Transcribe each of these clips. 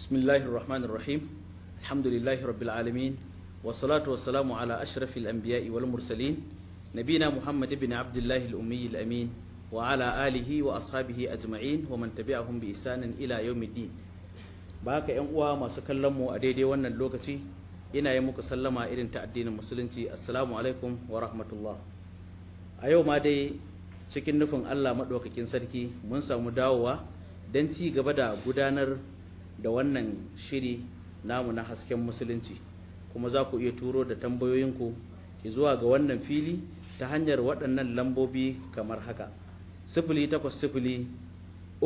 Bismillahir Rahmanir Rahim. Alhamdulillahi Rabbil Alamin. Wassalatu wassalamu ala ashrafil anbiya'i wal mursalin nabina Muhammad ibn Abdullahi al-Ummi al-Amin wa ala alihi wa ashabihi ajma'in wa man tabi'ahum bi ihsanin ila yawmiddin. Ba haka, yan uwa masu kallon mu a daidai wannan lokaci, ina yi muku sallama irin ta addinin Musulunci: assalamu alaikum wa rahmatullah. A yau ma dai, cikin nufin Allah maɗaukakin sarki, mun samu dawowa don ci gaba da gudanar da wannan shiri namu na Hasken Musulunci. Kuma za ku iya turo da tambayoyinku zuwa ga wannan fili ta hanyar waɗannan lambobi kamar haka: 08036933334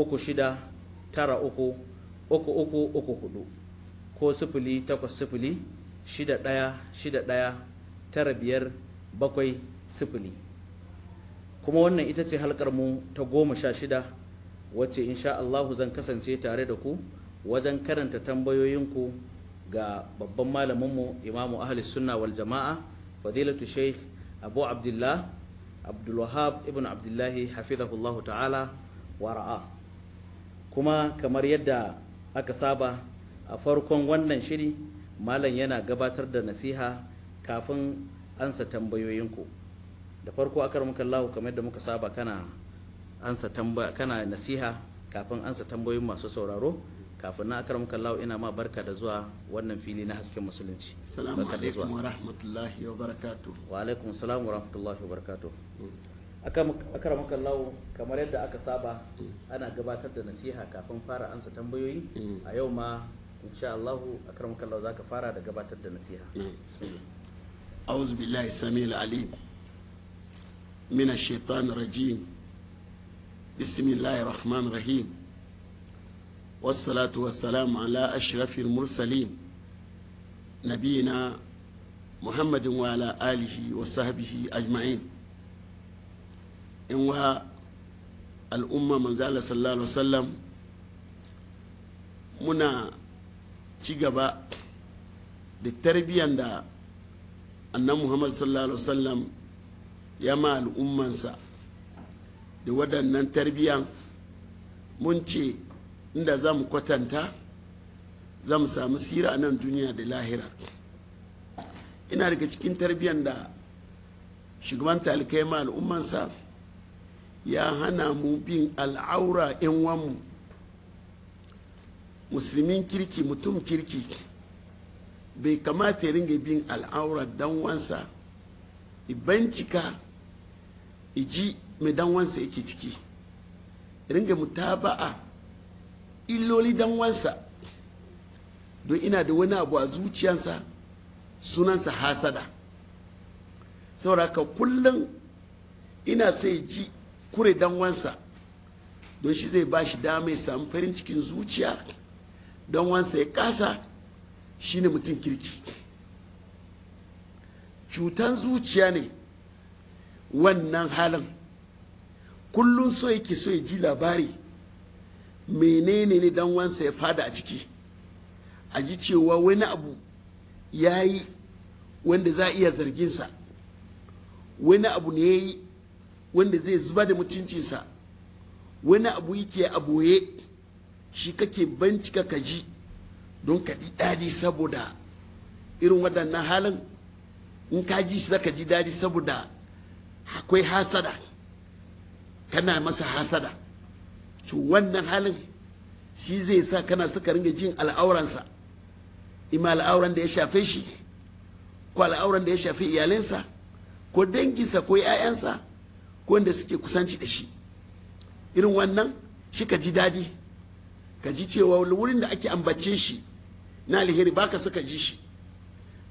ko 08061619570. Kuma wannan ita ce halkar mu ta 16, wacce insha Allahu zan kasance tare da ku wajen karanta tambayoyinku ga babban malaminmu, Imamu Ahli Sunna wal Jama'a, Fadilatu Sheikh Abu Abdullah Abdulwahab ibn Abdullahi, hafizahullahu ta'ala wa ra'a. Kuma kamar yadda aka saba, a farkon wannan shiri malam yana gabatar da nasiha kafin ansa tambayoyinku. Da farko, akramakallahu, kamar yadda muka saba kana ansa tambaya, kana nasiha kafin ansa tambayoyin masu sauraro, kafin na, akramakallahu, ina ma barka da zuwa wannan fili na Hasken Musulunci. Assalamu alaikum wa rahmatullahi wa barakatuh. Wa alaikum salam wa rahmatullahi wa barakatuh. Akramakallahu, kamar yadda aka saba ana gabatar da nasiha kafin fara ansa tambayoyi, a yau ma insha Allah, akramakallahu, zaka fara da gabatar da nasiha. Bismillah. أعوذ بالله السميع العليم من الشيطان الرجيم. بسم الله الرحمن الرحيم، والصلاة والسلام على أشرف المرسلين، نبينا محمد وعلى آله وصحبه أجمعين. إن الأمة من زال صلى الله عليه وسلم، muna ci gaba da tarbiyyar da annan Muhammad sallallahu alaihi wasallam ya ma al'ummansa. Da waɗannan tarbiyyan mun ce inda za mu kwatanta, za mu samu sira a nan duniya da lahira. Ina daga cikin tarbiyyan da shugaban talikai ma al'ummansa, ya hana mu bin al'aura 'yan wanmu. Musulmin kirki, mutum kirki, bai kamata ya ringa bin al'aura dan wansa, bincika iji mai dan wansa yake ciki, ringa mutaba'a illoli dan wansa, don ina da wani abu a zuciyarsa sunansa hasada. Saboda kullum ina sai ji kure dan wansa, don shi zai ba shi dama ya samu farin cikin zuciya. Dan wansa ya kasa, shine mutum kirki. Cutan zuciya ne wannan halin. Kullum so yake so ya ji labari menene ne dan wansa ya fada a ciki, a ji cewa wani abu ya yi wanda za a iya zarginsa, wani abu ne ya yi wanda zai zuba da mutuncinsa, wani abu yake a boye, shi kake bincika ka ji don ka ji daɗi. Saboda irin waɗannan halin, in ka ji shi zaka ji daɗi, saboda akwai hasada, kana masa hasada. To wannan halin shi zai sa kana suka ringa jin al'auransa, ima al'auran da ya shafe shi, ko al'auran da ya shafe iyalinsa, ko danginsa, ko 'ya'yansa, ko wanda suke kusanci da shi. Irin wannan shi ka ji daɗi, ka ji cewa wurin da ake ambace shi na alheri baka suka ji shi,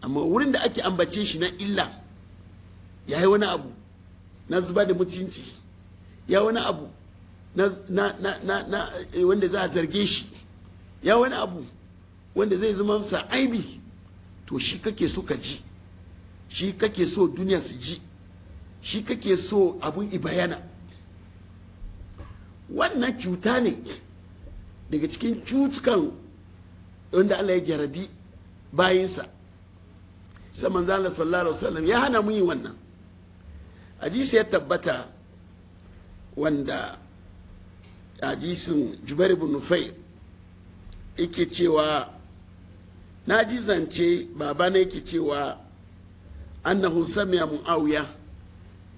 amma wurin da ake ambace shi na illa, ya yi wani abu na zuba da mutunci, ya wani abu na wanda za a zarge shi, ya wani abu wanda zai zama masa aibi, to shi kake so ka ji, shi kake so duniya su ji, shi kake so abun ibayana. Wannan cuta ne daga cikin cutukan wanda Allah ya jarabi bayinsa. Sai manzo Allah sallallahu alaihi wasallam ya hana mu yi wannan. Hadisi ya tabbata, wanda hadisin Jubair ibn Nufayr. Yake cewa na ji zance baba na yake cewa annahu sami'a Muawiya,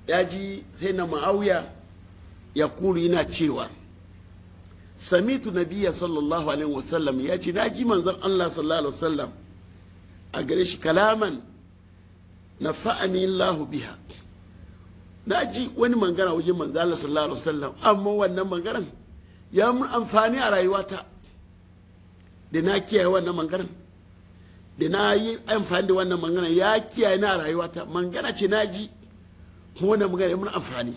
ya ji sai na Muawiya ya kuru yana cewa samitu nabiyya sallallahu alaihi wasallam, ya ce na ji manzon Allah sallallahu alaihi wasallam a gare shi kalaman na fa'ani Allah biha, na ji wani mangana wajen manzon Allah sallallahu alaihi wasallam, amma wannan mangaran ya mun amfani a rayuwata, da na kiyaye wannan mangaran, da na yi amfani da wannan mangana ya kiyaye na rayuwata, mangana ce na ji kuma wannan mangana ya mun amfani.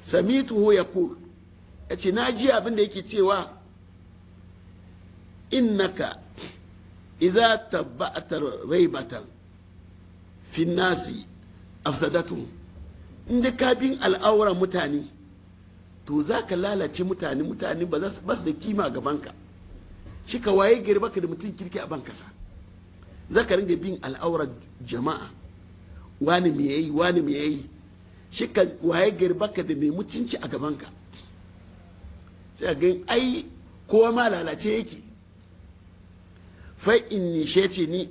Samituhu yaqul, ya ce na ji abin da yake cewa innaka idza tabba'ta raibatan fi nasi afsadatu, inda ka bin al'auran mutane to za ka lalace mutane, mutane ba za su da kima gabanka, shi ka waye gari baka da mutum kirki a bankasa. Za ka ringa bin al'auran jama'a, wani me yayi, wani me yayi, shi ka waye gari baka da mai mutunci a gabanka. Sai ga ai kowa ma lalace yake. Fa inni shece ni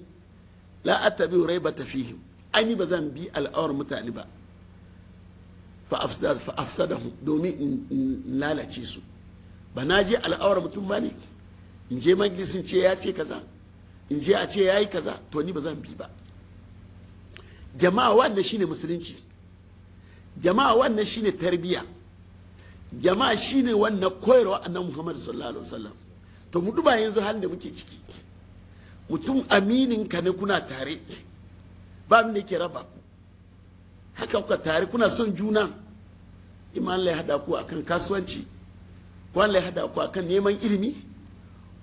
la atabi raibata fihim, ani ba zan bi al'awar mutane ba, fa afsadahu, domin in lalace su. Ba na je al'awar mutum ba ne in je majalisin ce ya ce kaza, in je a ce ya yi kaza, to ni ba zan bi ba. Jama'a wannan shine musulunci, jama'a wannan shine tarbiyya, jama'a shine wannan koyarwa annabi Muhammad sallallahu alaihi wasallam. To mu duba yanzu halin da muke ciki, mutum aminin ka ne kuna tare, ba mu ne ke raba ku, haka kuka tare kuna son juna, imma Allah ya hada ku akan kasuwanci, ko Allah ya hada ku akan neman ilimi,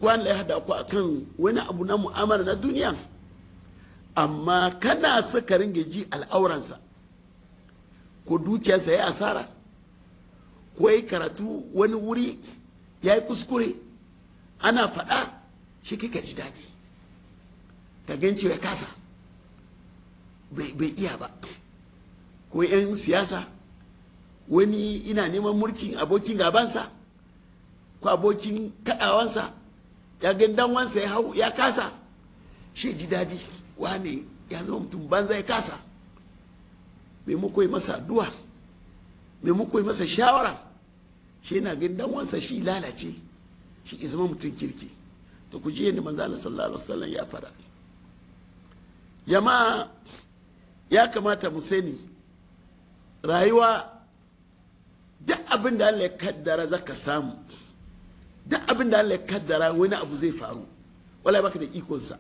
ko Allah ya hada ku akan wani abu na mu'amala na duniya, amma kana saka ringa ji al'auransa, ko dukiyarsa ya asara, ko ya yi karatu wani wuri ya yi kuskure, ana faɗa shi kika ji daɗi, ka gan cewa ya kasa, bai iya ba. Ko 'yan siyasa, wani ina neman mulkin abokin gabansa ko abokin kaɗawansa, ya gan danwansa ya hau ya kasa, shi ji daɗi, wane ya zama mutum banza ya kasa. Maimako yi masa addu'a, maimako yi masa shawara, shi yana ganin dan wansa shi lalace, shi zama mutum kirki. To ku ji yadda manzo Allah sallallahu alaihi wasallam ya fara. Jama'a ya kamata mu sani rayuwa duk abin da Allah ya kaddara zaka samu, duk abin da Allah ya kaddara wani abu zai faru, wala baka da ikon sa.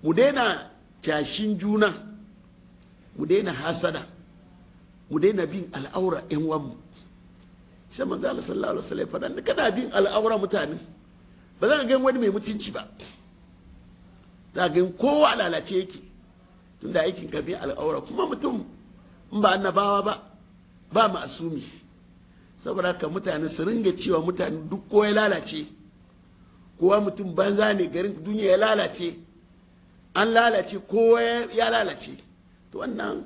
Mu daina cashin juna, mu daina hasada, mu daina bin al'aura ƴan uwanmu. Sai manzo Allah sallallahu alaihi wasallam faɗa, kana bin al'aura mutane ba za ka ga wani mai mutunci ba, za ka ga kowa lalace yake, tunda aikin ka bin al'aura. Kuma mutum in ba annabawa ba ba ma'asumi. Saboda haka mutane su ringa cewa mutane duk kowa ya lalace, kowa mutum banza ne, garin duniya ya lalace, an lalace, kowa ya lalace. To wannan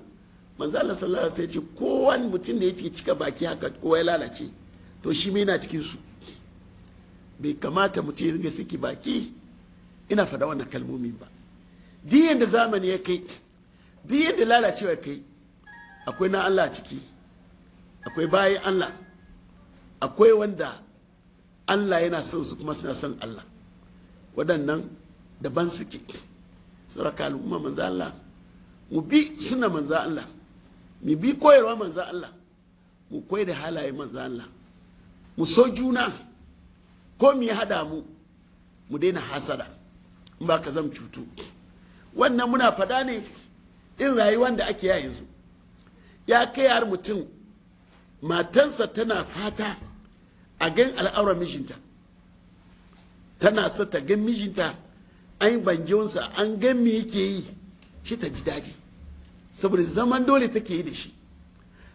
manzo Allah sallallahu alaihi wasallam ya ce kowane mutum da yake cika baki haka kowa ya lalace, to shi ma yana cikin su. Bai kamata mutum ya ringa saki baki ina faɗa wannan kalmomin ba. Duk yanda zamani ya kai, duk yanda lalacewa kai, akwai na Allah ciki, akwai bayan Allah, akwai wanda Allah yana son su kuma suna son Allah, waɗannan daban suke. Saboda al'umma manzo Allah, mu bi suna manzo Allah, mu bi koyarwa manzo Allah, mu koyi da halaye manzo Allah, mu so juna, ko mu hada mu, mu daina hasada, in ba ka zam cutu. Wannan muna fada ne in rayuwar da ake yanzu. Ya kai har mutum matansa tana fata a gan al'aurar mijinta, tana so ta gan mijinta an banjonsa, an gan me yake yi, shi ta ji daɗi, saboda zaman dole take yi da shi.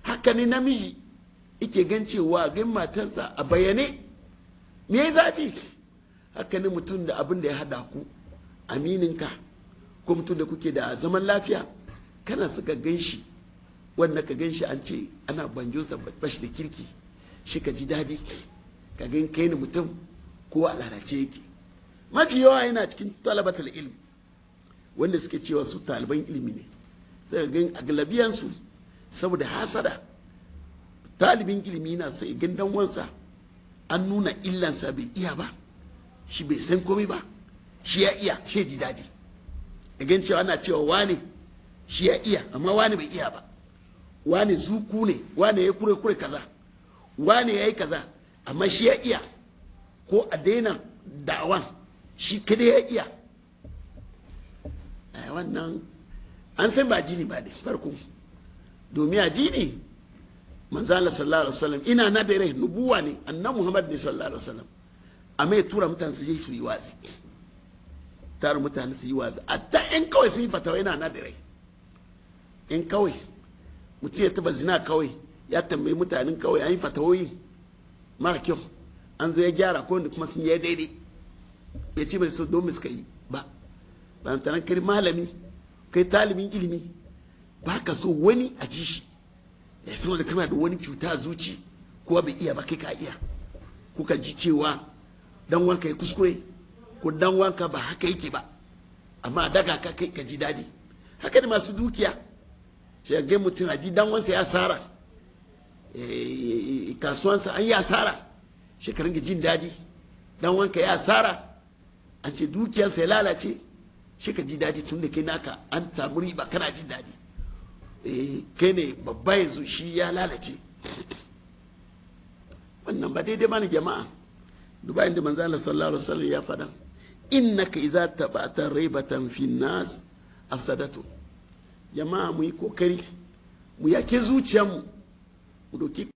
Haka ne namiji yake gan cewa gan matansa a bayyane me ya zafi. Haka ne mutum da abin da ya hada ku, amininka ko mutum da kuke da zaman lafiya, kana suka gan shi, wanda ka gan shi an ce ana banjonsa bashi da kirki, shi ka ji daɗi, ka gan kai ne mutum Kowa a lalace yake. Mafi yawa yana cikin talabatul ilmi, wanda suke cewa su taliban ilimi ne, sai ga a galabiyansu saboda hasada. Talibin ilimi na sai gan dan wansa an nuna illansa, bai iya ba, shi bai san komai ba, shi ya iya, shi ji daɗi. Gan cewa ana cewa wane shi ya iya, amma wane bai iya ba, wane zuku ne, wane ya kure kure kaza, wane ya yi kaza, amma shi ya iya. Ko a daina da'awan, shi kada ya iya. Wannan an san ba jini ba ne farko, domin a jini manzo Allah sallallahu alaihi wasallam ina na da rai, nubuwa ne, annabi Muhammad ne sallallahu alaihi wasallam, amma ya tura mutane su je su yi wazi, tara mutane su yi wazi, hatta in kawai sun yi fatawa ina na da rai. In kawai mutum ya taba zina, kawai ya tambayi mutanen kawai, an yi fatawoyi mara kyau, an zo ya gyara, ko wanda kuma sun yi daidai, ya ce mai so domin suka yi ba. Ba tanan kai malami, kai talibin ilimi, ba ka so wani a ji shi ya sanar da kana da wani cuta a zuci, kuwa bai iya ba, kai ka iya. Kuka ji cewa dan wanka ya kuskure ko dan wanka ba haka yake ba, amma daga ka kai ka ji dadi. Haka ne masu dukiya, sai ga mutum a ji dan wansa ya asara, kasuwansa an yi asara, shekarun jin dadi. Dan wanka ya asara, an ce dukiyarsa ya lalace, shi ka ji daji tun da kai naka an samu riba, kana jin daji, kai ne babba yanzu, shi ya lalace. Wannan ba daidai bane jama'a. Duba inda manzo Allah sallallahu alaihi wasallam ya faɗa: innaka idza tabata ribatan fi nas afsadatu. Jama'a, mu yi kokari mu yake zuciyarmu, mu doki